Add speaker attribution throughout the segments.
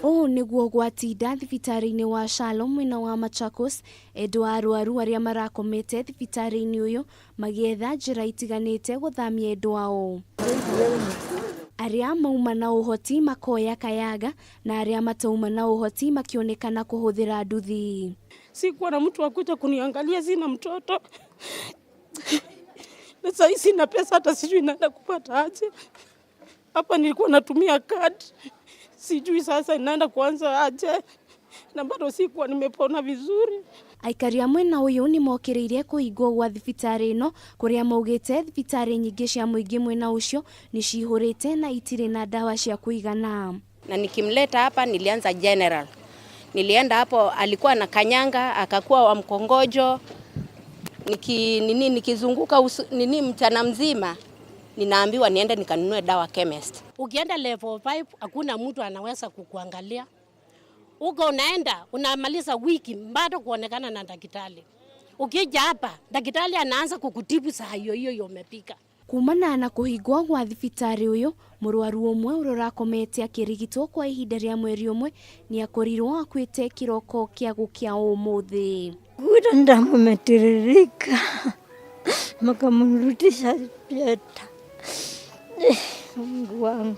Speaker 1: Ũũ nĩguo gwatinda thibitarĩ-inĩ wa Shalom mwena wa Machakos, endwa arwaru arĩa marakomete thibitarĩ-inĩ ũyũ magĩetha njĩra itiganĩte gũthamia endwa ao. Arĩa mauma na ũhoti makoya kayaga na arĩa matauma na ũhoti makĩonekana kũhũthĩra nduthi.
Speaker 2: Sikuwa na mtu akuja kuniangalia, sina mtoto na sahii sina pesa, hata sijui naenda kupata aje. Hapa nilikuwa natumia card, sijui sasa inaenda kuanza aje, na bado sikuwa nimepona vizuri.
Speaker 1: Aikari a mwena ũyũ nĩ mokĩrĩire kũhingwo gwa thibitarĩ ĩno kũrĩa maugĩte thibitarĩ nyingĩ cia mũingĩ mwena ũcio nĩ cihũrĩte na itirĩ na ndawa cia kũigana.
Speaker 3: Na nikimleta hapa nilianza general. Nilienda hapo alikuwa na kanyanga, akakuwa wa mkongojo. Niki, nini, nikizunguka usu, nini mchana mzima ninaambiwa niende nikanunue dawa chemist.
Speaker 4: Ukienda level 5 hakuna mtu anaweza kukuangalia. Uko unaenda unamaliza wiki bado kuonekana na daktari. Ukija hapa daktari anaanza kukutibu saa hiyo hiyo umepika.
Speaker 1: Kumana na kũhingwo gwa thibitarĩ ũyũ, mũrwaru ũmwe ũrĩa ũrakomete akĩrigitwo kwa ihinda rĩa mweri ũmwe nĩ akorirwo akuĩte kĩroko kĩa gũkĩa ũmũthĩ.
Speaker 5: Kuta damu imetiririka, wakamrudisha theatre. Mungu wangu.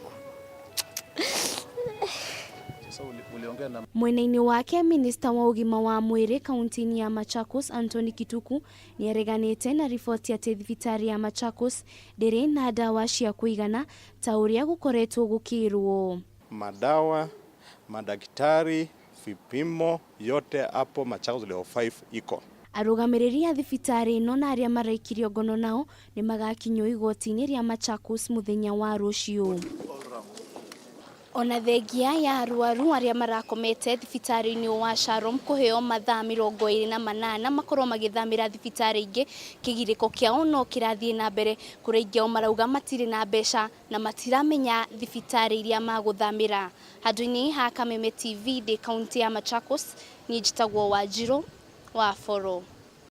Speaker 1: Mwena-inĩ wake minista wa ũgima wa mwĩrĩ kaunti-inĩ ya Machakos Anthony Kituku nĩ areganĩte na riboti atĩ thibitarĩ ya Machakos ndĩrĩ na ndawa cia kũigana ta ũrĩa gũkoretwo gũkĩrwo.
Speaker 6: Madawa, madaktari, vipimo yote hapo Machakos level 5 iko.
Speaker 1: Arũgamĩrĩri a thibitarĩ ĩno na arĩa maraikirio ngono nao nĩ magakinyio igoti-inĩ rĩa Machakos mũthenya wa rũciũ. Ona thengia ya arwaru arĩa marakomete thibitarĩ-inĩ wa Shalom kũheo mathaa 28 makorwo magĩthamĩra thibitarĩ ingĩ, kĩgirĩko kĩao no kĩrathiĩ na mbere kũrĩa aingĩ ao marauga matirĩ na mbeca na matiramenya thibitarĩ iria magũthamĩra. Handũ-inĩ ha Kameme TV ndĩ kaunti ya Machakos, niĩ njĩtagwo Wanjirũ wa Boro.